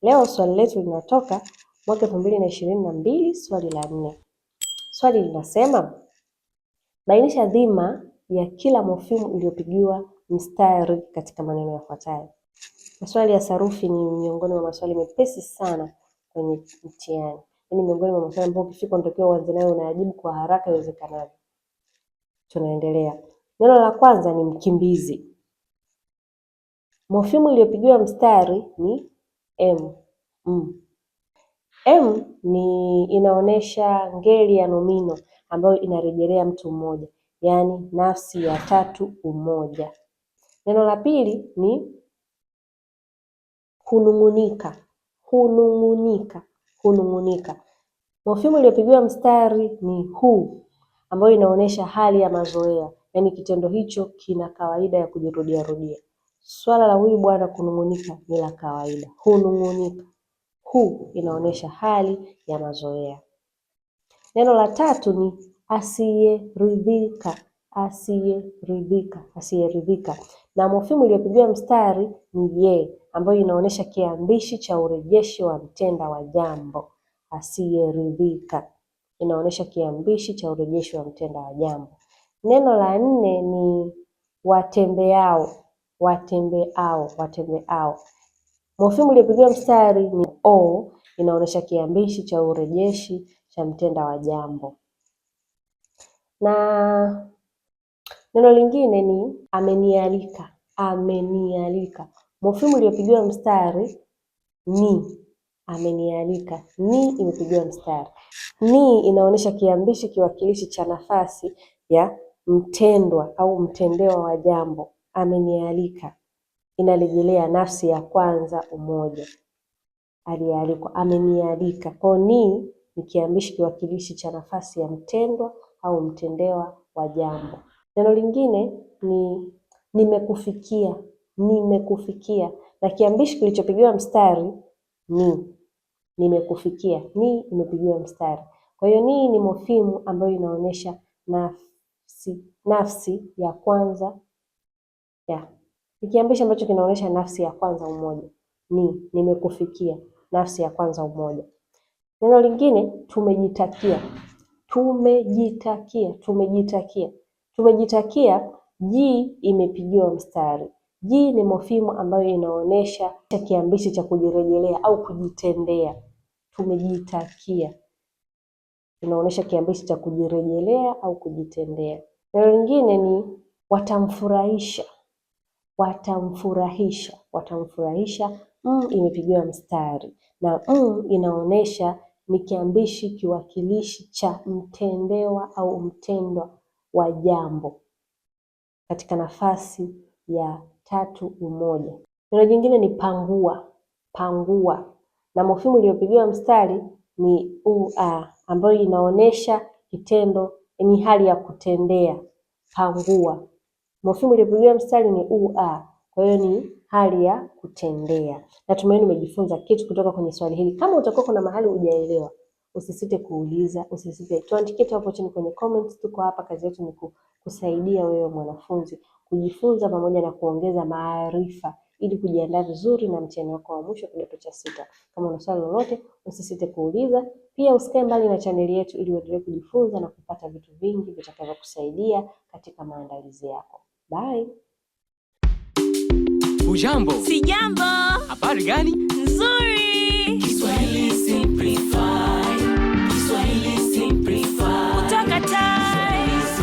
Leo swali letu linatoka mwaka 2022, swali la 4. Swali linasema bainisha dhima ya kila mofimu iliyopigiwa mstari katika maneno yafuatayo. Maswali ya sarufi ni miongoni mwa maswali mepesi sana kwenye mtihani, yaani miongoni mwa maswali ambayo ukifika unatakiwa uanze nayo unayajibu kwa haraka iwezekanavyo. Tunaendelea. Neno la kwanza ni mkimbizi. Mofimu iliyopigiwa mstari ni M. M. M ni inaonesha ngeli ya nomino ambayo inarejelea mtu mmoja, yaani nafsi ya tatu umoja. Neno la pili ni hunung'unika, hunung'unika, hunung'unika. Mofimu iliyopigiwa mstari ni hu, ambayo inaonyesha hali ya mazoea, yaani kitendo hicho kina kawaida ya kujirudia rudia. Swala la huyu bwana kunung'unika ni la kawaida. Hunung'unika, hu inaonyesha hali ya mazoea. Neno la tatu ni asiyeridhika, asiyeridhika, asiyeridhika, na mofimu iliyopigiwa mstari ni ye, ambayo inaonyesha kiambishi cha urejeshi wa mtenda wa jambo. Asiyeridhika inaonyesha kiambishi cha urejeshi wa mtenda wa jambo. Neno la nne ni watembeao, watembeao, watembeao. Mofimu iliyopigiwa mstari ni o, inaonyesha kiambishi cha urejeshi cha mtenda wa jambo. Na neno lingine ni amenialika, amenialika. Mofimu iliyopigiwa mstari ni amenialika, ni imepigiwa mstari. Ni inaonyesha kiambishi kiwakilishi cha nafasi ya mtendwa au mtendewa wa jambo. Amenialika inarejelea nafsi ya kwanza umoja, aliyealikwa, amenialika. Kwa ni kiambishi kiwakilishi cha nafasi ya mtendwa au mtendewa wa jambo. Neno lingine ni nimekufikia, nimekufikia, na kiambishi kilichopigiwa mstari ni nimekufikia, ni imepigiwa mstari. Kwa hiyo ni ni mofimu ambayo inaonyesha nafsi, nafsi ya kwanza ya ni kiambishi ambacho kinaonyesha nafsi ya kwanza umoja. Ni nimekufikia, nafsi ya kwanza umoja. Neno lingine tumejitakia, tumejitakia, tumejitakia, tumejitakia. Ji imepigiwa mstari. Ji ni mofimu ambayo inaonyesha kiambishi cha kujirejelea au kujitendea. Tumejitakia inaonyesha kiambishi cha kujirejelea au kujitendea. Neno lingine ni watamfurahisha, watamfurahisha, watamfurahisha. M imepigiwa mstari na m inaonyesha ni kiambishi kiwakilishi cha mtendewa au mtendwa wa jambo katika nafasi ya tatu umoja. Neno jingine ni pangua, pangua, na mofimu iliyopigiwa mstari ni ua ambayo inaonyesha kitendo ni hali ya kutendea. Pangua, mofimu iliyopigiwa mstari ni ua, kwa hiyo ni hali ya kutendea. Natumaini umejifunza kitu kutoka kwenye swali hili. Kama utakuwa kuna mahali hujaelewa, usisite kuuliza, usisite tuandikie tu hapo chini kwenye comments. Tuko hapa, kazi yetu ni kusaidia wewe mwanafunzi kujifunza pamoja na kuongeza maarifa ili kujiandaa vizuri na mtihani wako wa mwisho kidato cha sita. Kama una swali lolote, usisite kuuliza. Pia usikae mbali na chaneli yetu ili uendelee kujifunza na kupata vitu vingi vitakavyokusaidia katika maandalizi yako. Bye. Hujambo? Sijambo. Habari gani? Nzuri.